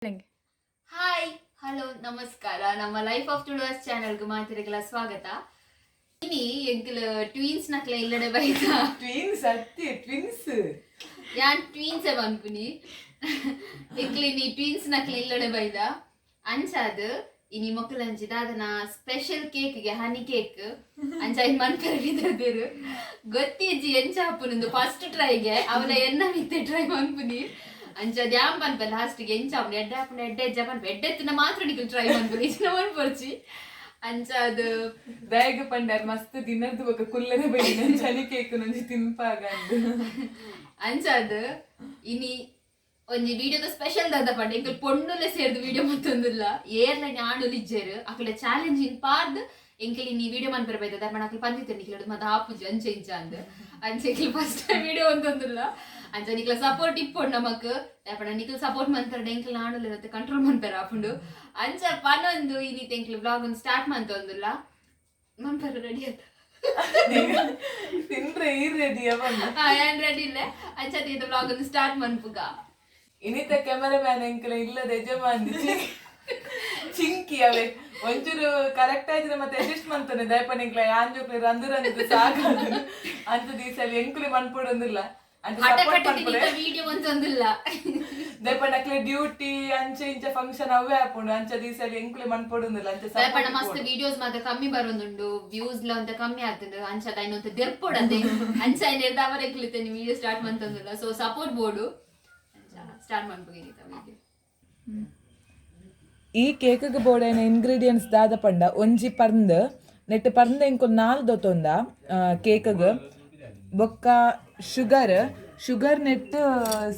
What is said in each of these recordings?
Hi, hello, ನಮಸ್ಕಾರ. ನಮ್ಮ life of ಟುಡೋಸ್ ಚಾನೆಲ್ಗೆ ಮಾತಿರಿಗಳ ಸ್ವಾಗತ. ಇನಿ ಎಂಕಲ್ ಟ್ವೀನ್ಸ್ ನಕ್ಲ ಇಲ್ಲಡೆ ಬೈದ. ಟ್ವಿನ್ಸ್ ಅತ್ತಿ, ಟ್ವಿನ್ಸ್. ಯಾನ್ ಟ್ವೀನ್ಸ್ ಪನ್ಪುನಿ. ಎಂಕ್ಲ್ ಇನಿ ಟ್ವೀನ್ಸ್ ನಕ್ಲ ಇಲ್ಲಡೆ ಬೈದ. ಅಂಚಾದ್ ಇನಿ ಮೊಕಲಂಚಿ ದಾದನ ಸ್ಪೆಷಲ್ ಕೇಕ್ಗೆ, ಹನಿ ಕೇಕ್. ಅಂಚ ಇನ್ ಮನ್ಪೆರೆ ಬಿದದಿರು. ಗೊತ್ತಿಜ್ಜಿ ಎಂಚ ಆಪುನುಂದು. ಫಸ್ಟ್ ಟ್ರೈಗೆ ಅವನ ಎನ್ನ ಮಿತ್ತೆ ಟ್ರೈ ಮನ್ಪುನಿ. ಅಂಚ ದ್ಯಾಮ್ ಪನ್ಪೆ ಲಾಸ್ಟ್ಗೆ ಎಂಚ ಆಪುಂಡು. ಎಡ್ಡೆ ಆಪುಂಡು, ಎಡ್ಡೆ ಎಜ್ಜ ಪನ್ಪೆ. ಎಡ್ಡೆ ಮಾತ್ರ ನಿಕಲ್ ಟ್ರೈ ಮನ್ಪುನಿ, ಇಜ್ಜಿನ ಮನ್ಪೊರ್ಚಿ. ಅಂಚ ಅದು ದಾಯಗ ಪಂಡಾರ್ ಮಸ್ತ್ ದಿನದ ಬೊಕ ಕುಲ್ಲನೆ ಬೈದಿನ ಚಳಿ ಕೇಕ್ ನಂಜಿ ತಿನ್ಪಾಗ. ಅಂಚಾದ್ ಇನಿ ಒಂಜಿ ವಿಡಿಯೋದ ಸ್ಪೆಷಲ್ ದಾದ ಪಂಡ, ಎಂಕುಲು ಪೊಣ್ಣುಲೆ ಸೇರ್ದು ವಿಡಿಯೋ ಮತ್ತೊಂದಿಲ್ಲ. ಏರ್ಲ ಆಣುಲು ಇಜ್ಜೆರ್. ಅಕುಲೆ ಚಾಲೆಂಜ್ ಇನ್ ಪಾರ್ದ್ ಎಂಕುಲು ಇನಿ ವಿಡಿಯೋ ಮನ್ಪೆರೆ ಬೈದ. ಪಂಡ ಅಕುಲು ಪಂದಿತ್ತೆರ್, ನಿಕ್ಲೆ ಮತ್ತೆ ಆಪುಜಿ ಅಂಚೆ ಇಂಚ ಅಂದ್. ಅಂಚೆ ಎಂಕುಲು ಫಸ್ಟ್ ಟೈಮ್ ವಿಡಿಯೋ ಅಂತೊಂದಿಲ್ಲ. ಅಂಚ ನಿಕ್ಲ ಸಪೋರ್ಟ್ ಇಪ್ಪೊಡು ನಮಕ್. ಪಂಡ ನಿಕ್ಲ ಸಪೋರ್ಟ್ ಮಂತಾರೆ ಎಂಕುಲು ಆಣುಲು ಕಂಟ್ರೋಲ್ ಮನ್ಪೆರೆ ಆಪುಂಡು. ಅಂಚ ಪನೊಂದು ಇನಿತ ಎಂಕುಲು ಬ್ಲಾಗ್ ಒಂದು ಸ್ಟಾರ್ಟ್ ಮಂತೊಂದಿಲ್ಲ. ಮನ್ಪೆರೆ ರೆಡಿ ಆತ? ತಿಂದ್ರೆ ಈರ್ ರೆಡಿ ಅವನ್ನ. ಹಾ, ಏನ್ ರೆಡಿ ಇಲ್ಲ. ಅಂಚ ಬ್ಲಾಗ್ ಒಂದು ಸ್ಟಾರ್ಟ್ ಮನ್ಪುಗ. ಇನಿತ ಕ್ಯಾಮರಾಮ್ಯಾನ್ ಎಂಕಲ ಇಲ್ಲದ ಯಜಮಾನ್ದಿ ಚಿಂಕಿ. ಅವೇ ಒಂಚೂರು ಕರೆಕ್ಟ್ ಆಯ್ತು ಮತ್ತೆ ಅಡ್ಜಸ್ಟ್ ಮಂತಾನೆ. ದಯಪನ ಎಂಕ್ಲ ಯಾನ್ ಜೋಕ್ಲೆ ರಂದು ರಂದು ಸಾಕಾದ. ಅಂತ ದೀಸಲ್ಲಿ ಎಂಕುಲೆ ಮನ್ಪೊಡೊಂದಿಲ್ಲ. ಅಂಚ ಹಠ support ಕಟ್ಟಿದ ಮನ್ಪುಲೆ. ವಿಡಿಯೋ ಒಂದೊಂದಿಲ್ಲ. ದಯಪಂಡ ಅಕ್ಲೆ ಡ್ಯೂಟಿ ಅಂಚೆ ಇಂಚ ಫಂಕ್ಷನ್ ಅವೇ ಆಪುಂಡು. ಅಂಚ ದೀಸಲ್ಲಿ ಎಂಕುಲೆ ಮನ್ಪೊಡೊಂದಿಲ್ಲ. ಅಂಚ ದಯಪಂಡ support. ಮಸ್ತ್ ವಿಡಿಯೋಸ್ ಮಾತ್ರ ಕಮ್ಮಿ ಬರೋದುಂಡು, ವ್ಯೂಸ್ ಲ ಅಂತ ಕಮ್ಮಿ ಆಗ್ತದೆ. ಅಂಚ ಐನೊಂತ ದೆರ್ಪೊಡತೆ. ಅಂಚ ಐನ ಅವರ ವಿಡಿಯೋ ಸ್ಟಾರ್ಟ್ ಮಂತೊಂದಿಲ್ಲ. ಸೊ ಸಪೋರ್ಟ್ ಬೋಡು. ಸ್ಟಾರ್ಟ್ ಮನ್ಪುಗ ವಿಡಿಯೋ. ಈ ಕೇಕ್ಗೆ ಬೋಡೈನ ಇಂಗ್ರೀಡಿಯೆಂಟ್ಸ್ ದಾದ ಪಂಡ, ಒಂಜಿ ಪರ್ಂದ್. ನೆಟ್ ಪರ್ಂದ್ ಎಂಕುಲು ನಾಲ್ ದೊತ್ತೊಂದ ಕೇಕ್ಗ್. ಬೊಕ್ಕ ಶುಗರ್. ಶುಗರ್ ನೆಟ್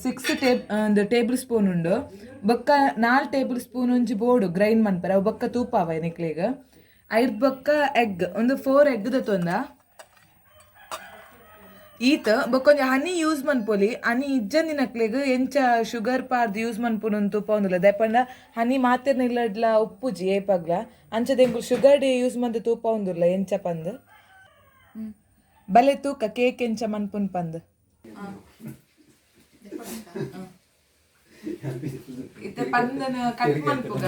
6 ಟೇಬಲ್ ಸ್ಪೂನ್ ಉಂಡು. ಬೊಕ್ಕ 4 ಟೇಬಲ್ ಸ್ಪೂನ್ ಒಂಜಿ ಬೋಡು ಗ್ರೈಂಡ್ ಮನ್ಪರೆ. ಅವು ಬೊಕ್ಕ ತೂಪಾವ ನಿಕ್ಲೆಗ್. ಐರ್ ಬೊಕ್ಕ ಎಗ್, ಒಂದು 4 ಎಗ್ ದೊತ್ತೊಂದ ಈತ. ಬೊಕ್ಕ ಒಂಜಿ ಹನಿ ಯೂಸ್ ಮನ್ಪೊಲಿ. ಹನಿ ಇಜ್ಜಂದಿನಕ್ಲೆಗ್ ಎಂಚ ಶುಗರ್ ಪಾರ್ದ್ ಯೂಸ್ ಮನ್ಪುನು ತೂಪೊಂದುಲ್ಲ. ದಾಯೆಪಂಡ ಹನಿ ಮಾತೆರ್ನ ಇಲ್ಲಡ್ಲ ಉಪ್ಪುಜಿ ಏಪಗ್ಲ. ಅಂಚದ ಎಂಕುಲು ಶುಗರ್ ಡೇ ಯೂಸ್ ಮಂತ್ ತೂಪೊಂದುಲ್ಲ ಎಂಚ ಪಂದ್. ಬಲೆ ತೂಕ ಕೇಕ್ ಎಂಚ ಮನ್ಪುನ್ ಪಂದ್. ಇತ್ತೆ ಪಂದನ ಕಟ್ ಮನ್ಪುಗ.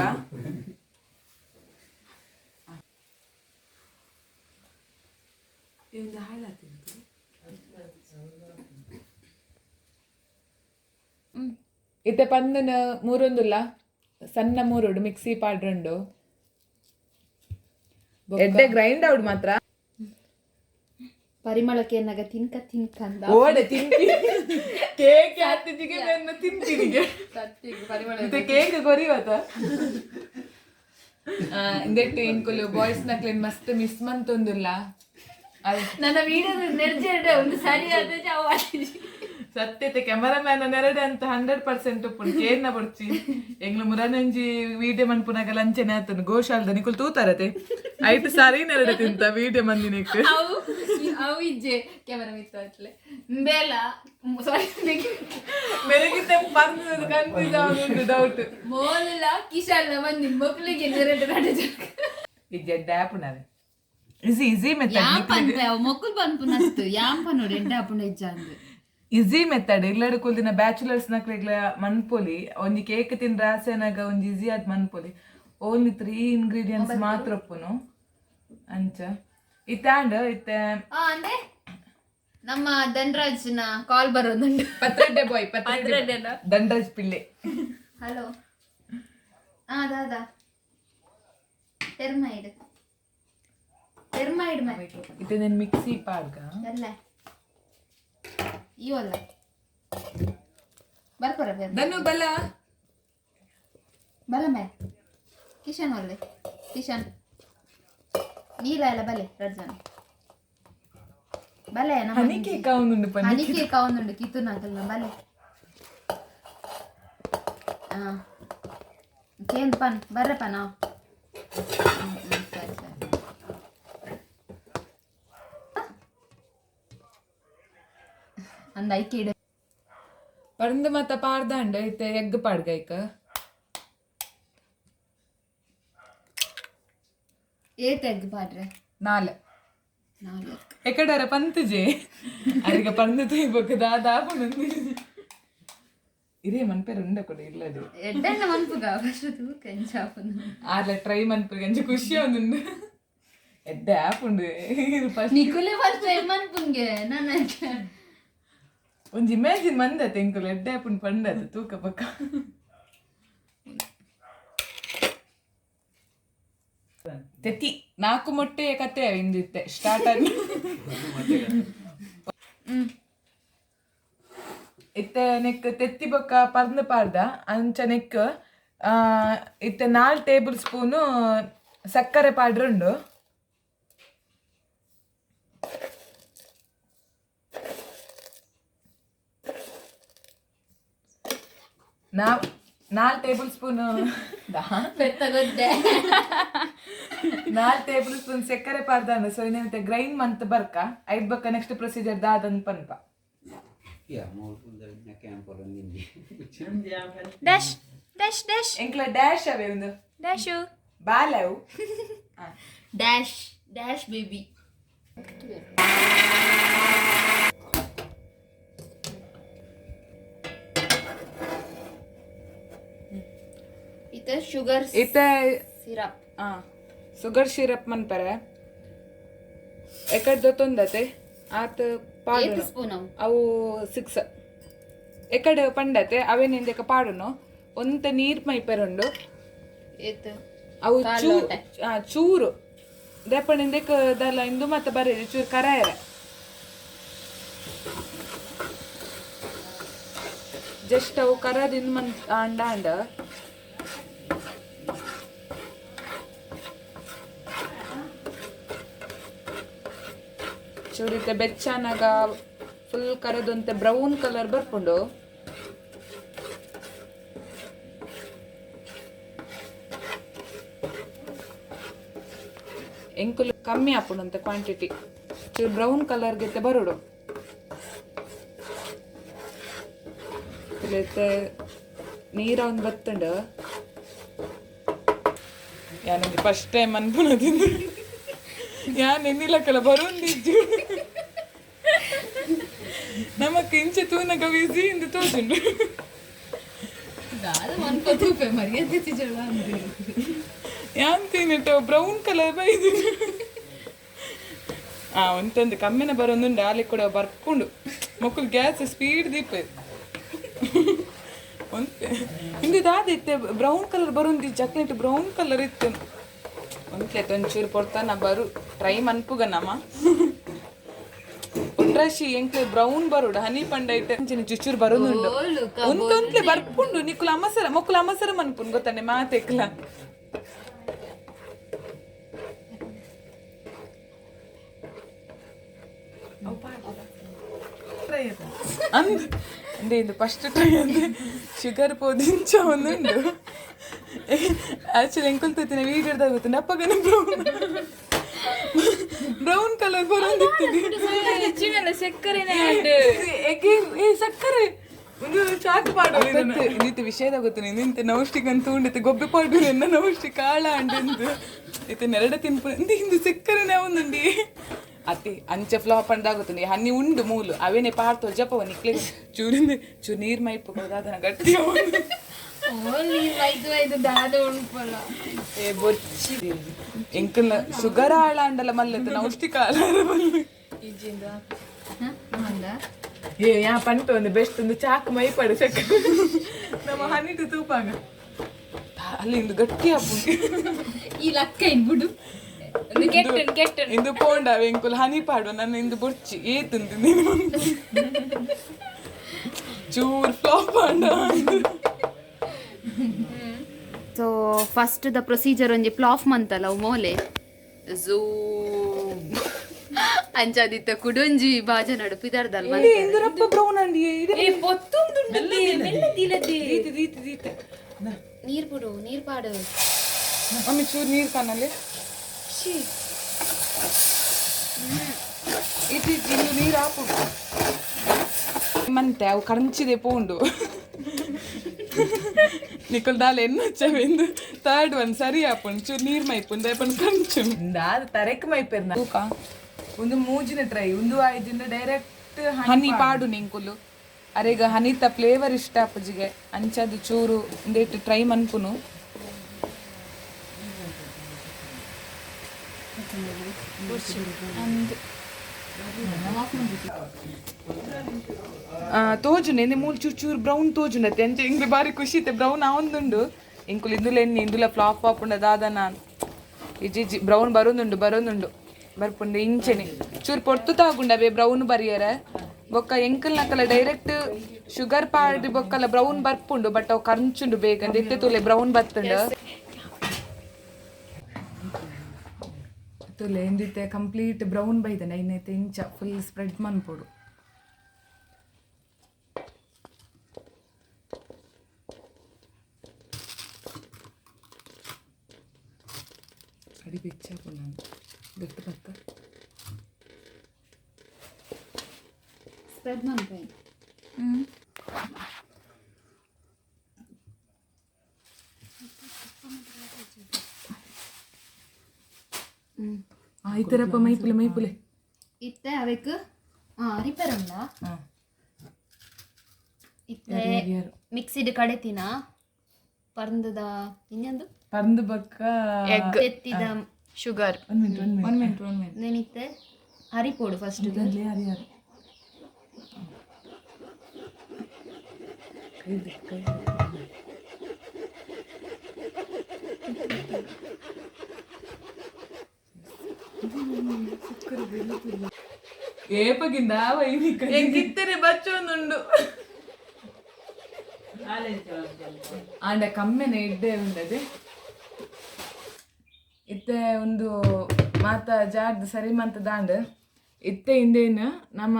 ಒಂದು ಹಾಳಾತಿಂತು. ಇತ್ತೆ ಪಂದನ ಮೂರೊಂದುಲ್ಲ ಸಣ್ಣ ಮೂರುಡು ಮಿಕ್ಸಿ ಪಾಡ್ರಂಡು. ಎಡ್ಡೆ ಗ್ರೈಂಡ್ ಔಟ್ ಮಾತ್ರ. ಪರಿಮಳಕ್ಕೆ ಏನಾಗ ತಿನ್ಕ ತಿನ್ಕ ಅಂದ. ಓಡೆ ತಿಂತಿ ಕೇಕ್ ಹತ್ತಿಜಿಗೆ ಬೆನ್ನ ತಿಂತಿನಿಗೆ. ಪರಿಮಳ. ಇತ್ತೆ ಕೇಕ್ ಕೊರಿವತ. ಇಂದೆಟ್ಟು ಎಂಕುಲು ಬಾಯ್ಸ್ ನಕ್ಲೆನ್ ಮಸ್ತ್ ಮಿಸ್ ಮಂತೊಂದುಲ್ಲ ಅದು. ನನ್ನ ವಿಡಿಯೋದ ನೆರ್ಜೆರಡೆ ಒಂದು ಸರಿಯಾದ ಅವು. ಸತ್ಯತೆ ಕ್ಯಾಮರಾಮ್ಯಾನ್ ನೆರಡೆ ಅಂತ 100% ಉಪ್ಪುಂಡು. ಕೇರ್ನ ಬೊಡ್ಚಿ. ಎಂಗ್ಲು ಮುರನಂಜಿ ವೀಡಿಯೋ ಮನ್ಪುನಾಗ ಲಂಚನೆ ಆತನು ಗೋಶಾಲದ ನಿಕುಲು ತೂತಾರತೆ. ಐಟ್ ಸಾರಿ ನೆರಡೆ ತಿಂತ ವೀಡಿಯೋ ಮಂದಿನಿಕ್. ಅವು ಅವು ಇಜ್ಜೆ ಕ್ಯಾಮರಾ ಮಿತ್ತ ಅಟ್ಲೆ ಬೇಲ ಸಾರಿ. ಬೆಳಗಿದ್ದ ಪರ್ದು ಕನ್ಫ್ಯೂಸ್ ಆಗುಂಡು ಡೌಟ್. ಮೋಲುಲ ಕಿಶಾಲ ಬಂದಿ ಮಕ್ಕಳಿಗೆ ನೆರಡೆ ನಡೆ. ಇಜ್ಜೆ ಆಪುನವೆ ಈಸಿ ಈಸಿ ಮೆಥಡ್. ಯಾಂ ಪನ್ಪೆ ಅವು ಮೊಕ್ಕುಲು ಪನ್ಪುನಸ್ತು. ಯಾಂ ಪನ್ನೋಡು ಎಡ್ಡೆ ಆಪುಂಡು ಹೆಜ್ಜ ಅಂದ್. Easy method. ಇಲ್ಲಡೆ ಕುಲ್ದಿನ ಬ್ಯಾಚುಲರ್ಸ್ ನಕ್ಲೆಗ್ಲ ಮನ್ಪೊಲಿ. ಒಂಜಿ ಕೇಕ್ ತಿಂದ್ರ ಆಸೆನಾಗ ಒಂಜಿ ಈಸಿ ಆದ್ ಮನ್ಪೊಲಿ. ಓನ್ಲಿ 3 ಇಂಗ್ರೀಡಿಯೆಂಟ್ಸ್ ಮಾತ್ರ ಉಪ್ಪುನು. ಅಂಚ ಇತ್ತಾಂಡ್ ಇತ್ತೆ. ಆ ಅಂದೆ ನಮ್ಮ ಧನ್ರಾಜ್ನ ಕಾಲ್ ಬರೋದುಂಟು. ಪತ್ರಡ್ಡೆ ಬಾಯ್, ಪತ್ರಡ್ಡೆ. ಪತ್ರಡ್ಡೆನಾ? ಧನ್ರಾಜ್ ಪಿಳ್ಳೆ. ಹಲೋ, ಹಾ ದಾದಾ, ಟೆರ್ಮೈಡ್ ಟೆರ್ಮೈಡ್ ಮೈ. ಇತ್ತೆ నేను ಮಿಕ್ಸಿ ಪಾಡ್ಗ. ಎಲ್ಲ ಇವಲ್ಲ ಬರ್ಪರ ಬೇರೆ. ಧನು ಬಲ. ಬಲ ಮೇ ಕಿಶನ್ ಒಲ್ಲೆ ಕಿಶನ್ ನೀಲ ಎಲ್ಲ ಬಲೆ ರಡ್ಜನ ಬಲೆ ನಮ್ಮ. ಹನಿ ಕೇಕ್ ಅವನುಂಡು ಪನ್ನಿ. ಹನಿ ಕೇಕ್ ಅವನುಂಡು ಕಿತ್ತುನಾಕಲ್ನ ಬಲೆ. ಹಾ ಕೇಂದ್ ಪನ್ ಬರ್ರೆ ಪನ. ಸರಿ ಸರಿ. ಅಂದ ಐಕೆ ಇಡ. ಪರಂದು ಮತ್ತ ಪಾಡ್ದಾಂಡ. ಇತ್ತೆ ಎಗ್ ಪಾಡ್ಗ ಐಕ. ಏತ್ ಎಗ್ ಪಾಡ್ರೆ? ನಾಲ್. ನಾಲ್ಕು ಎಗ್. ಎಕಡಾರ ಪಂತುಜೆ ಅರಿಗ ಪಂದು ತೈಬೊಕ್ಕ ದಾದ ಆಪುಂಡು. ಇದೇ ಮನ್ಪೇರು ಉಂಡ ಕೊಡು ಇಲ್ಲದು. ಎಡ್ಡನ್ನ ಮನ್ಪುಗ ಫಸ್ಟ್ ತೂಕ ಎಂಚಾಪುಂಡು. ಆರ್ಲ ಟ್ರೈ ಮನ್ಪುಗ ಅಂಚ ಖುಷಿ ಒಂದುಂಡು. ಎಡ್ಡೆ ಆ್ಯಪ್ ಉಂಡು ಇದು ಫಸ್ಟ್. ನಿಕುಲೆ ಫಸ್ಟ್ ಟೈಮ್ ಮನ್ಪುಂಗೆ ನನ್ನ. ಒಂಜಿ ಇಮ್ಯಾಜಿನ್ ಮಂದತೆ ಎಂಕುಲು ಎಡ್ಡೆ ಆ್ಯಪ್ ಉಂಡು ಪಂಡದು ತೂಕ ಪಕ್ಕ. ತೆತ್ತಿ ನಾಲ್ಕು ಮೊಟ್ಟೆ ಕತೆ ಇಂದಿತ್ತೆ ಸ್ಟಾರ್ಟ್ ಆಗಿ. ಇತ್ತೆ ನೆಕ್ ತೆತ್ತಿ ಬೊಕ್ಕ ಪರ್ಂದ್ ಪಾಡ್ದ ಅಂಚ ನೆಕ್ ಇತ್ತೆ 4 ಟೇಬಲ್ ಸ್ಪೂನು ಸಕ್ಕರೆ ಪಾಡ್ರುಂಡು. 4 ಟೇಬಲ್ ಸ್ಪೂನ್ ಪೆತ್ತಗೊದ್ದೆ. 4 ಟೇಬಲ್ ಸ್ಪೂನ್ ಸಕ್ಕರೆ ಪಾಡ್ದಾಂಡು. ಸೊ ಇನ್ನೇನಂತೆ ಗ್ರೈಂಡ್ ಮಂತ್ ಬರ್ಕ ಐದ್ ಬೊಕ್ಕ ನೆಕ್ಸ್ಟ್ ಪ್ರೊಸೀಜರ್ ದಾದನ್ ಪನ್ಪ. Dash dash dash. ಎಂಕ್ಲ ಡ್ಯಾಶ್ ಅವೇ ಒಂದು. ಡ್ಯಾಶು. ಬಾಲವು. Dash dash baby. ಇತ ಶುಗರ್ ಇತ್ತೆ ಸಿರಪ್. ಶುಗರ್ ಸಿರಪ್ ಮನ್ಪರೆ ಎಕಡ್ ದೊತ್ತೊಂದತೆ ಆತ್. ಏತ್ ಪಾಡುನು. ಸ್ಪೂನ್ ಅವು? ಅವು 6 ಎಕಡೆ ಪಂಡತೆ ಅವೇನಿಂದೆಕ ಪಾಡುನು. ಒಂತೆ ನೀರ್ ಮೈಪೆರುಂಡು. ಏತ್? ಅವು ಕಾಲ್ ಚೂ ಲೋಟ. ಚೂರು ದೆಪ್ಪಣಿಂದೆಕ್ ದಲ್ಲ ಇಂದು ಮತ್ತೆ ಬರೀ ಚೂರು ಕರಾಯರ ಜಸ್ಟ್. ಅವು ಕರದಿಂದ ಮನ್ ಅಂಡ ಅಂಡ ಚೂರಿತೆ ಬೆಚ್ಚನಾಗ ಫುಲ್ ಕರದಂತೆ ಬ್ರೌನ್ ಕಲರ್ ಬರ್ಪುಂಡು. ಎಂಕುಲು ಕಮ್ಮಿ ಆಪುಂಡಂತೆ ಕ್ವಾಂಟಿಟಿ. ಚೂರು ಬ್ರೌನ್ ಕಲರ್ ಗೆತ್ತೆ ಬರುಡು. ಇಲ್ಲೈತೆ ನೀರ ಒಂದು ಬತ್ತುಂಡು. ಯಾನೊಂದು ಫಸ್ಟ್ ಟೈಮ್ ಅನ್ಪುನದಿಂದು ಯಾನ್ ಎನ್ನಿಲಕ್ಕಲ ಬರೋಂದಿಜ್ಜು. ನಮಕ್ ಇಂಚೆ ತೂನಗ ವಿಸಿ ಇಂದು ತೋಜುಂಡು. ದಾದ ಮನ್ಪ ತೂಪೆ ಮರ್ಯಾದೆ ಜಳ ಅಂದ್ರೆ. ಯಾನ್ ತಿನ್ನಿಟ್ಟು ಬ್ರೌನ್ ಕಲರ್ ಬೈದು ಒಂತೊಂದು ಕಮ್ಮಿನ ಬರೋಂದುಂಡು. ಆಲಿ ಕೂಡ ಬರ್ಕೊಂಡು ಮಕ್ಕಳು ಗ್ಯಾಸ್ ಸ್ಪೀಡ್ ದೀಪ ಒಂತೆ ಇಂದು ದಾದ ಇತ್ತೆ ಬ್ರೌನ್ ಕಲರ್ ಬರೋಂದು. ಚಾಕ್ಲೇಟ್ ಬ್ರೌನ್ ಕಲರ್ ಇತ್ತು. ಒಂತ್ಲೆ ಒಂಚೂರು ಪೊರ್ತಾನ ಬರು ಟ್ರೈ ಮನ್ಪುಗ ನಮ ಒಟ್ರಾಶಿ ಎಂಕ್ಲೆ ಬ್ರೌನ್ ಬರುಡು ಹನಿ ಪಂಡ ಇಟ್ಟೆ ಅಂಚಿನ ಚುಚ್ಚೂರು ಬರೋದುಂಡು. ಒಂತೊಂತ್ಲೆ ಬರ್ಪುಂಡು. ನಿಕ್ಕುಲ ಅಮಸರ ಮೊಕ್ಕುಲ ಅಮಸರ ಮನ್ಪುಂಡು ಗೊತ್ತಾನೆ ಮಾತೆಕ್ಲ. ಅಂದ್ ಅಂದೆ ಇದು ಫಸ್ಟ್ ಟ್ರೈ ಅಂದೆ. ಶುಗರ್ ಪೋದಿಂಚ ಒಂದುಂಡು. ಆಕ್ಚುಲಿ ಎಂಕುಲ್ ತೂತಿನ ವೀಡಿಯೋದಾಗ ಗೊತ್ತುಂಡು. ಅಪ್ಪಗನ ಬ್ರೌನ್ ಬ್ರೌನ್ ಕಲರ್ ಬರೋಂದಿತ್ತು. ಸಕ್ಕರೆನೇ. ಎಗೇನ್ ಏ ಸಕ್ಕರೆ ಒಂದು ಚಾಕ್ ಪಾಡು ಇಂದಿತ್ತು ವಿಷಯದ ಗೊತ್ತು. ನಿಂತೆ ನೌಷ್ಟಿಕ್ ಅಂತ ಉಂಡಿತ್ತು ಗೊಬ್ಬೆ ಪಾಡು ಎನ್ನ ನೌಷ್ಟಿಕ್ ಕಾಳ ಅಂಡು ಇತ್ತೆ ನೆರಡ ತಿನ್ಪು ಇಂದು ಹಿಂದು ಸಕ್ಕರೆನೇ ಒಂದುಂಡಿ ಅತಿ ಅಂಚೆ ಫ್ಲಾಪ್ ಅಂದಾಗುತ್ತದೆ. ಹನ್ನಿ ಉಂಡು ಮೂಲು ಅವೇನೆ ಪಾಡ್ತು ಜಪವ ನಿಕ್ಲೆ ಚೂರಿಂದ ಚೂರು ನೀರ್ ಮೈಪು ದಾದನ ಗಟ್ಟಿ. ಓ ನೀರ್ ಐದು ಐದು ದಾದ ಉಂಡ್ಪಲ್ಲ. ಏ ಬೊಚ್ಚಿ ಎಂಕಲ್ನ ಶುಗರ್ ಆಳ ಅಂಡಲ ಮಲ್ಲತ್ತು ನೌಷ್ಟಿಕ ಆಳ ಮಲ್ಲೆ. ಏ ಯಾ ಪಂಟ ಒಂದು ಬೆಸ್ಟ್ ಒಂದು ಚಾಕ್ ಮೈ ಪಡು ಸಕ್ಕರೆ ನಮ್ಮ ಹನಿಟು ತೂಪಾಗ ಅಲ್ಲಿ ಇಂದು ಗಟ್ಟಿ ಆಪುಂಡು. ಈ ಲಕ್ಕ ಇನ್ಬಿಡು ಒಂದು ಕೆಟ್ಟ ಕೆಟ್ಟ. ಇಂದು ಪೋಂಡ ಎಂಕುಲು ಹನಿ ಪಾಡುವ ನನ್ನ ಇಂದು ಬೊರ್ಚಿ ಏತುಂದು ನೀನು ಚೂರ್ ಫ್ಲಾಪ್ ಆಂಡ. ಸೊ ಫಸ್ಟ್ the procedure ಒಂಜಿ ಪ್ಲಾಫ್ ಮಂತಲ್ಲ ಅವು ಮೋಲೆ ಝೂಮ್ ಅಂಚಾದಿತ್ತ ಕುಡೊಂಜಿ ಬಾಜ ನಡು ಪಿದರ್ದಲ್ವ. ಇಂದು ರಪ್ಪ ಬ್ರೌನ್ ಅಂಡಿ. ಮೆಲ್ಲ ದೀತೆ ದೀತೆ ದೀತೆ. ನೀರ್ ಬಿಡು, ನೀರ್ ಪಾಡು. ಮಮ್ಮಿ ಚೂರು ನೀರು ಕಾನಲ್ಲಿ ಇತ್ತೀಚೆ ಇಂದು ನೀರು ಹಾಪು ಮಂತೆ ಅವು ಕರಂಚಿದೆ ಪೋಂಡು. ನಿಕುಲ್ ದಾಲ ಎನ್ನಚ್ಚವೆಂದು ಥರ್ಡ್ ಒನ್ ಸರಿ ಆಪುಂಡು. ಚೂರು ನೀರು ಮೈಪುಂಡು ದಯಪಂಡು ಕಂಚು. ದಾದ ತರೆಕ್ ಮೈಪೆರ್ನ. ತೂಕ. ಒಂದು ಮೂಜಿನ ಟ್ರೈ ಒಂದು ಆಯ್ದಿಂದ ಡೈರೆಕ್ಟ್. ಹನಿ ಪಾಡು ನಿಂಕುಲು. ಅರೆಗ ಹನಿತ ಫ್ಲೇವರ್ ಇಷ್ಟ ಅಪ್ಪಜಿಗೆ ಅಂಚದು ಚೂರು ಇಂದೇಟ್ ಟ್ರೈ ಮನ್ಪುನು. ತೋಜುನೆ ಎಂದೆ ಮೂಲು ಚೂರು ಚೂರು ಬ್ರೌನ್ ತೋಜುನತ್ತೆ. ಅಂಚೆ ಇಂಗ್ಲಿ ಬಾರಿ ಖುಷಿ ಇತ್ತೆ ಬ್ರೌನ್ ಆವೊಂದುಂಡು. ಇಂಕುಲು ಇಂದುಲ ಎನ್ನಿ ಇಂದುಲ ಫ್ಲಾಪ್ ಆಪುಂಡ ದಾದ ನಾನ್ ಇಜ್ಜಿ ಬ್ರೌನ್ ಬರೋದುಂಡು ಬರೋದುಂಡು ಬರ್ಪುಂಡು ಇಂಚೆನೆ ಚೂರು ಪೊರ್ತು ತಾಗುಂಡ ಬೇ ಬ್ರೌನ್ ಬರಿಯರೆ. ಬೊಕ್ಕ ಎಂಕಲ್ ನಕಲ ಡೈರೆಕ್ಟ್ ಶುಗರ್ ಪಾಡ್ದು ಬೊಕ್ಕಲ ಬ್ರೌನ್ ಬರ್ಪುಂಡು, ಬಟ್ ಅವು ಕರ್ಂಚುಂಡು ಬೇಗ. ಇತ್ತೆ ತೂಲೆ ಬ್ರೌನ್ ಬತ್ತುಂಡು. ತುಲೆ ಇಂದಿತ್ತೆ ಕಂಪ್ಲೀಟ್ ಬ್ರೌನ್ ಬೈದನೆ. ಇನ್ನೈತೆ ಇಂಚ ಫುಲ್ ಸ್ಪ್ರೆಡ್ ಮನ್ಪೊಡು. ಅಡಿ ಬೆಚ್ಚಾಪುಂಡು ನಾನು ಗಟ್ಟಿ ಪಕ್ಕ. ಸ್ಪ್ರೆಡ್ ಮನ್ಪೆ. ಆಯ್ತರಪ್ಪ, ಮೈಪುಲೆ ಮೈಪುಲೆ. ಇತ್ತೆ ಅವೆಕ್ ರಿಪೇರ್ ಉಂಡ. ಇತ್ತೆ ಮಿಕ್ಸಿಡ್ ಕಡೆತಿನ ಪರ್ಂದದ ಇನ್ನೊಂದು ಪರ್ಂದು ಬೊಕ್ಕ ಎಗ್. ತೆತ್ತಿದ. ಶುಗರ್. ಒಂದು ಮಿನಿಟ್, ಒಂದು minute. One minute, one minute. ನೆನಿತ್ತೆ ಹರಿಪೋಡು ಫಸ್ಟ್. ಯಾರು ಯಾರು ಕೈ ಕೈ. ಏಪಗಿಂದ ಎಂಕಿತ್ತರೆ ಬಚ್ಚೊಂದುಂಡು. ಆಂಡ ಕಮ್ಮೆನೆ ಇಡ್ಡೆ ಉಂಡದೆ. ಇತ್ತೆ ಒಂದು ಮಾತ ಜಾರ್ದ್ ಸರಿ ಮಂತ ದಾಂಡ್. ಇತ್ತೆ ಇಂದೇನು ನಮ್ಮ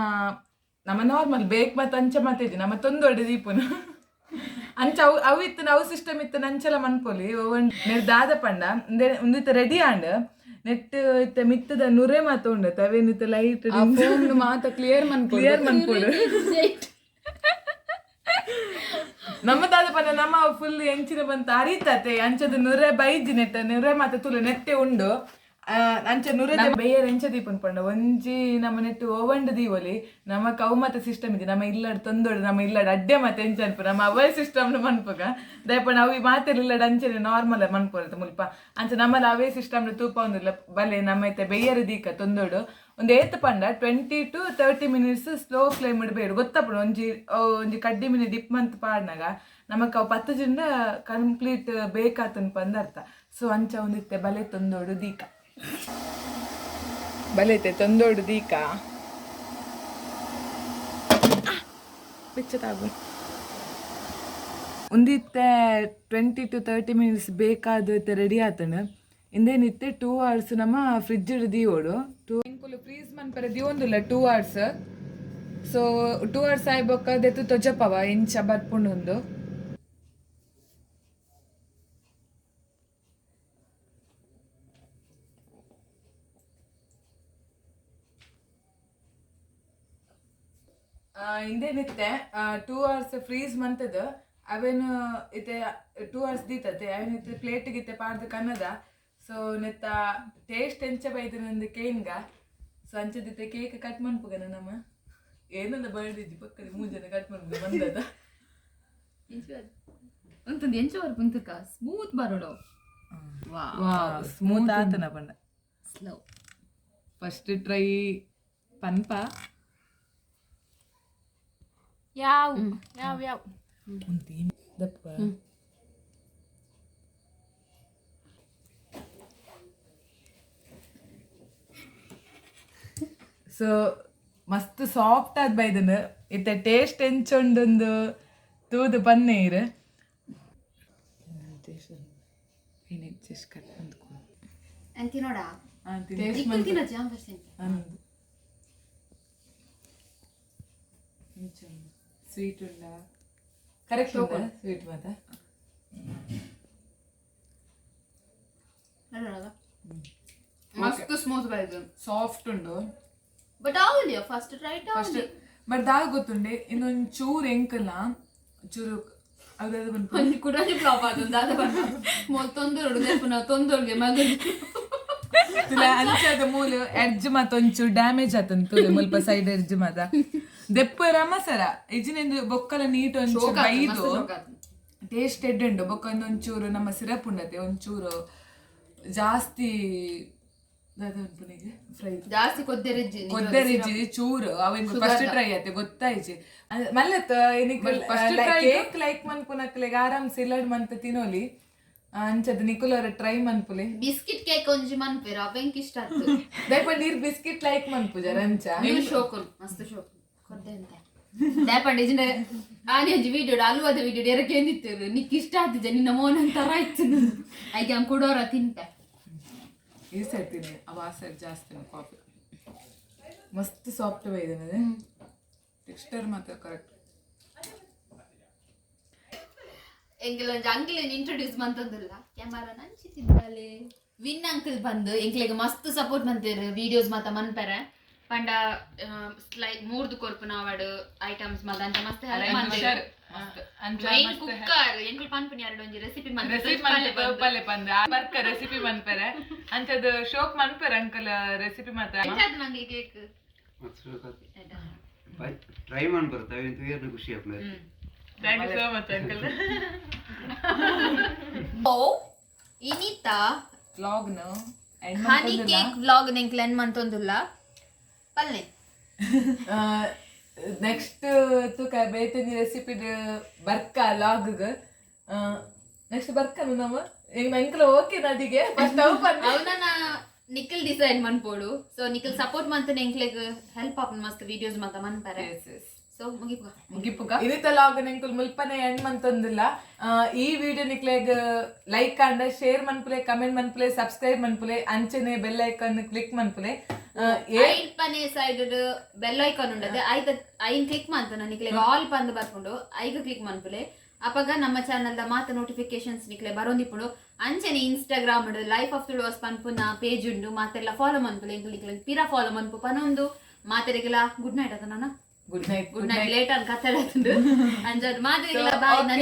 ನಮ್ಮ ನಾರ್ಮಲ್ ಬೇಕ್ ಮತ್ತೆ ಅಂಚ ಮಾತಿದ್ವಿ ನಮ್ಮ ತೊಂದೊಡ್ಡೆ ದೀಪುನ ಅಂಚ ಅವು ಅವು ಇತ್ತು ಅವು ಸಿಸ್ಟಮ್ ಇತ್ತು ನಂಚಲ ಮನ್ಪೊಲಿ. ದಾದ ಪಂಡ ಇಂದೆ ಉಂದಿತ್ತ ರೆಡಿ ಆಂಡ್. ನೆಟ್ ಇತ್ತೆ ಮಿತ್ತದ ನುರೆ ಮಾತ ಉಂಡು ಅವೇನಿತ್ತೆ ಲೈಟ್ ಫೋನ್ ಮಾತ ಕ್ಲಿಯರ್ ಮನ್ಪೊಡು. ಕ್ಲಿಯರ್ ಮನ್ಪೊಡು. ನಮ್ಮ ದಾದ ಪಂಡ ನಮ್ಮ ಫುಲ್ ಎಂಚಿನ ಬಂತ ಅರಿತತೆ ಅಂಚದ ನುರೆ ಬೈಜಿ ನೆಟ್ಟ ನುರೆ ಮಾತ ತುಲೆ ನೆಟ್ಟೆ ಉಂಡು. ಅಂಚ ನುರೆ ಬೇಯರ್ ಎಂಚ ದೀಪನ್ ಪಂಡ ಒಂಜಿ ನಮ್ಮ ನೆಟ್ಟು ಓವಂಡು ದೀವೊಲಿ. ನಮ್ಮ ಕೌ ಮಾತ ಸಿಸ್ಟಮ್ ಇದೆ. ನಮ್ಮ ಇಲ್ಲಡ್ ತೊಂದೊಡು ನಮ್ಮ ಇಲ್ಲಡ್ ಅಡ್ಡೆ ಮಾತ ಎಂಚ ಅನ್ಪ ನಮ್ಮ ಅವೇ ಸಿಸ್ಟಮ್ ಮನ್ಪುಗ ದಯಪಂಡ ಅವು ಮಾತೆರ್ ಇಲ್ಲಡ್ ಅಂಚನೆ ನಾರ್ಮಲ್ ಮನ್ಪೊರತ ಮುಲ್ಪ ಅಂಚ ನಮ್ಮಲ್ಲಿ ಅವೇ ಸಿಸ್ಟಮ್ ತೂಪ ಒಂದಿಲ್ಲ. ಬಲೆ ನಮ್ಮ ಇತ್ತೆ ಬೆಯ್ಯರ್ ದೀಕ ತೊಂದೊಡು. ಒಂದು ಏತ್ ಪಂಡ 20 to 30 minutes slow flame ಇಡಬೇಡು ಗೊತ್ತಪ್ಪಡು. ಒಂಜಿ ಒಂಜಿ ಕಡ್ಡಿ ಮಿನಿ ಡಿಪ್ ಮಂತ್ ಪಾಡ್ನಾಗ ನಮಕ್ ಅವು ಪತ್ತು ಜಿಂದ ಕಂಪ್ಲೀಟ್ ಬೇಕಾತನ್ ಪಂದ ಅರ್ಥ. ಸೊ ಅಂಚ ಒಂದಿತ್ತೆ ಬಲೆ ತೊಂದೋಡು ದೀಕ ಬಲೆತೆ ತೊಂದೋಡು ದೀಕ ಬಿಚ್ಚತಾಗು. ಒಂದಿತ್ತೆ 20 ಟು 30 ಮಿನಿಟ್ಸ್ ಬೇಕಾದ ರೆಡಿ ಆತನ. ಇಂದೇನಿತ್ತೆ 2 ಅವರ್ಸ್ ನಮ್ಮ ಫ್ರಿಜ್ ದೀವೋಡು. ಟೂ ಇಂಕುಲು ಫ್ರೀಸ್ ಮನ್ಪರೆ ದೀವೊಂದುಲ್ಲ 2 ಅವರ್ಸ್. ಸೊ 2 ಅವರ್ಸ್ ಆಯ್ಬೊಕ್ಕ ದೆತ್ತು ತೊಜಪವ ಎಂಚ ಬರ್ಪುಂಡು ಒಂದು. ಇಂದೇನಿತ್ತೆ 2 ಅವರ್ಸ್ ಫ್ರೀಸ್ ಮಂತದ ಅವೇನು ಇತ್ತೆ 2 ಅವರ್ಸ್ ದೀತತೆ. ಅವೇನಿತ್ತೆ ಪ್ಲೇಟ್ ಗಿತ್ತೆ ಪಾಡ್ದು ಕನ್ನದ. ಸೊ ನೆತ್ತ ಟೇಸ್ಟ್ ಎಂಚ ಬೈದನಂದು ಕೇನ್ಗ. ಸೊ ಅಂಚದಿತ್ತೆ ಕೇಕ್ ಕಟ್ ಮನ್ಪುಗನ ನಮ್ಮ ಏನಲ್ಲ ಬರ್ದಿಜ್ಜಿ ಪಕ್ಕದ ಮೂರು ಜನ ಕಟ್ ಮನ್ಪುಗ ಬಂದದ. ಉಂತುಂದು ಎಂಚ ಬರ್ಪುಂತುಕ ಸ್ಮೂತ್ ಬರೋಡು. ವಾ! ಸ್ಮೂತ್ ಆತನ ಪಂಡ. ಸ್ಲೋ. ಫಸ್ಟ್ ಟ್ರೈ ಪನ್ಪ. ಯಾವ ಯಾವ ಯಾವ? ದಪ್ಪ. ಸೊ ಮಸ್ತ್ ಸಾಫ್ಟ್ ಆದ್ ಬೈದನ. ಇತ್ತೆ ಟೇಸ್ಟ್ ಎಂಚೊಂಡೊಂದು ತೂದು ಪನ್ನೀರ್ ಜಸ್ಟ್ ಕಟ್ ಅಂತ ತಿನ್ನೋಡ. ಟೇಸ್ಟ್. ತಿನ್ನೋ ಜಾಮ್ ಫಸ್ಟ್. ಸ್ವೀಟ್ ಉಂಡ? ಕರೆಕ್ಟ್ ಉಂಡ ಸ್ವೀಟ್ ಮಾತ? ಮಸ್ತ್ ಸ್ಮೂತ್ ಬೈದು. ಸಾಫ್ಟ್ ಉಂಡು. ಬಟ್ ಆವಲಿಯ ಫಸ್ಟ್ ಟ್ರೈ. ಫಸ್ಟ್ ಬಟ್ ದಾಗ ಗೊತ್ತುಂಡೆ ಇನ್ನೊಂದು ಚೂರು ಎಂಕಲ್ಲ ಚೂರು ಅದು ಬಂತು. ಒಂಜಿ ಕುಡೊಂಜಿ ಫ್ಲಾಪ್ ಆತುಂಡು ದಾದ ಪಂಡ ಮೊಲ್ ತೊಂದೊಡು ದೆಪ್ಪುನ ತೊಂದೊಡ್ಗೆ ಮಗನ್. ತುಲೆ ಅಂಚದ ಮೂಲು ಎಡ್ಜ್ ಮಾತ ಒಂಚೂರು ಡ್ಯಾಮೇಜ್ ಆತಂತ ತುಲೆ ಮುಲ್ಪ ಸೈಡ್ ಎಡ್ಜ್ ಮಾತ ದೆಪ್ಪ ರಮಸರ ಇಜಿನೆಂದು ಬೊಕ್ಕಲ ನೀಟ್ ಒಂಚೂರು ಬೈದು ಟೇಸ್ಟ್ ಎಡ್ ಉಂಡು. ಬೊಕ್ಕ ಒಂದೊಂಚೂರು ನಮ್ಮ ಸಿರಪ್ ಉಂಡತೆ ಒಂಚೂರು ಜಾಸ್ತಿ ದಾದ ಉನ್ಪುನಿಗೆ ಫ್ರೈ. ಜಾಸ್ತಿ ಕೊದ್ದೆರಿಜ್ಜಿ. ಕೊದ್ದರಿಜ್ಜಿ ಚೂರು. ಅವೆಂಗ್ ಫಸ್ಟ್ ಟ್ರೈ ಆತೆ ಗೊತ್ತಾಯ್ಜಿ ಮಲ್ಲತ್. ಕೇಕ್ ಲೈಕ್ ಮನ್ಪುನಕ್ಲೆಗ್ ಆರಾಮ್ ಸಿಲಡ್ ಮಂತ ತಿನೋಲಿ. ಅಂಚದ ನಿಕುಲರ ಟ್ರೈ ಮನ್ಪುಲೆ. ಬಿಸ್ಕಿಟ್ ಕೇಕ್ ಒಂಜಿ ಮನ್ಪೇರು, ಅವೆಂಕ್ ಇಷ್ಟ ಆತು. ದಯಪ ನೀರ್ ಬಿಸ್ಕಿಟ್ ಲೈಕ್ ಮನ್ಪುಜಾರ ಅಂಚ. ನೀವು ಶೋಕುನ್ ಮಸ್ತ್ ಶೋಕು ಕೊದ್ದೆ ಅಂತ ದಾಪಂಡ ಇಜಿನ ಆನೆ ಒಂಜಿ ವಿಡಿಯೋ ಅಲ್ವಾದ ವಿಡಿಯೋ ಎರಕ್ಕೆ ಎಂದಿತ್ತರು ನಿಕ್ ಇಷ್ಟ ಆತಿಜ ನಿನ್ನ ಮೋನ್ ಅಂತರ ಆಯ್ತು. ಐಗೆ ಅವ್ನು ಕೊಡೋರ ತಿಂತ. ಈ ಸೈಡ್ ತಿನ್ನಿ, ಅವ ಆ ಸೈಡ್ ಜಾಸ್ತಿ ಕಾಫಿ. ಮಸ್ತ್ ಸಾಫ್ಟ್ ಇದೆ, ಟೆಕ್ಸ್ಚರ್ ಮಾತ್ರ ಕರೆಕ್ಟ್. ಎಂಕಲ್ ಒಂಜಿ ಅಂಕಲ್ ಇಂಟ್ರೊಡ್ಯೂಸ್ ಮಂತಂದಿಲ್ಲ, ಕ್ಯಾಮರಾ ನಂಚಿತಿದ್ದಾಲೆ. ವಿನ್ ಅಂಕಲ್ ಬಂದು ಎಂಕ್ಲೆಗ್ ಮಸ್ತ್ ಸಪೋರ್ಟ್ ಮಂತೇರು, ವಿಡಿಯೋಸ್ ಮಾತ ಮನ್ಪೆರೆ ಪಂಡ ಸ್ಲೈ ಮೂರ್ದು ಕೊರ್ಪುನ ಅವಾಡು ಐಟಮ್ಸ್ ಮಾತ ಅಂಚ ಮಸ್ತ್ ಹೆಲ್ಪ್ ಮಂತೇರು. ಮೈನ್ ಕುಕ್ಕರ್ ಎಂಕುಲ್ ಪನ್ಪುನಿ ಎರಡು ಒಂಜಿ ರೆಸಿಪಿ ರೆಸಿಪಿ ಪಲ್ಲೆ ಪಂದ ಬರ್ಕ ರೆಸಿಪಿ ಮನ್ಪೆರೆ ಅಂಚದ ಶೋಕ್ ಮನ್ಪೆರೆ ಅಂಕಲ್ ರೆಸಿಪಿ ಮಾತ್ರ. ನಂಗೆ ಕೇಕ್. ಟ್ರೈ ಮಾಡಿ ಬರ್ತವೆ ಅಂತ ಏನು ಖುಷಿ ಆಗ್ತದೆ. Thank you so much, uncle. ಓ ಇನಿತಾ ವ್ಲಾಗ್ ನ ಹನಿ ಕೇಕ್ ವ್ಲಾಗ್ ಎಂಕ್ಲೆ ಎನ್ ಮಂತೊಂದುಲ್ಲ ಪಲ್ಲೆ. ನೆಕ್ಸ್ಟ್ ತೂಕ ಬೇತಂಜಿ ರೆಸಿಪಿ ಬರ್ಕ ಲಾಗ್. ನೆಕ್ಸ್ಟ್ ಬರ್ಕನು ನಮ್ಮ ಈಗ ಅಂಕಲ್ ಓಕೆ ನದಿಗೆ ಫಸ್ಟ್ ಅವು ಪನ್ನೆ. ಅವನ ನಿಖಿಲ್ ಡಿಸೈನ್ ಮನ್ಪೋಡು. ಸೊ ನಿಖಿಲ್ ಸಪೋರ್ಟ್ ಮಂತನೆ ಎಂಕ್ಲೆಗ್ ಹೆಲ್ಪ್ ಆಪುಂಡು ಮಸ್ತ್ ವಿಡಿಯೋಸ್ ಮಾತ ಮನ್ಪರೆ. ಸೊ ಮುಗಿಪುಗ. ಮುಗಿಪುಗ. ಇನ್ನಿತ ಲಾಗ್ ಎಂಕುಲ್ ಮುಲ್ಪನೆ ಎಂಡ್ ಮಂತೊಂದಿಲ್ಲ. ಈ ವಿಡಿಯೋ ನಿಕ್ಲೆಗ್ ಲೈಕ್ ಅಂಡ ಶೇರ್ ಮನ್ಪುಲೆ, ಕಮೆಂಟ್ ಮನ್ಪುಲೆ, ಸಬ್ಸ್ಕ್ರೈಬ್ ಮನ್ಪುಲೆ, ಅಂಚನೆ ಬೆಲ್ ಐಕಾನ್ ಕ್ಲಿಕ್ ಮನ್ಪುಲೆ. ಐಲ್ಪನೆ ಸೈಡ್ ಬೆಲ್ ಐಕಾನ್ ಉಂಡದೆ ಐತ ಐನ್ ಕ್ಲಿಕ್ ಮಂತನ ನಿಕ್ಲೆಗ್ ಆಲ್ ಪಂದ್ ಬರ್ಪುಂಡು. ಐಗ ಕ್ಲಿಕ್ ಮನ್ಪುಲೆ. ಅಪಗ ನಮ್ಮ ಚಾನಲ್ ದ ಮಾತ ನೋಟಿಫಿಕೇಶನ್ಸ್ ನಿಕ್ಲೆ ಬರೋಂದಿಪ್ಪುಂಡು. ಅಂಚನೆ ಇನ್ಸ್ಟಾಗ್ರಾಮ್ ಲೈಫ್ ಆಫ್ ತುಳುವಾಸ್ ಪನ್ಪುನ ಪೇಜ್ ಉಂಡು, ಮಾತೆಲ್ಲ ಫಾಲೋ ಮನ್ಪುಲೆ. ಎಂಕುಲ್ ನಿಕ್ಲೆ ಪಿರ ಫಾಲೋ ಮನ್ಪು ಪನೊಂದು ಮಾತೆರೆಗೆಲ್ಲ ಗುಡ್ ನೈಟ್ ಅದ ನಾನು. Good night. Good night. Late ಅನ್ ಕತ್ತಲಾತುಂಡು. ಅಂಚಾದ್ ಮಾತೆರೆಗೆಲ್ಲ ಬಾಯ್.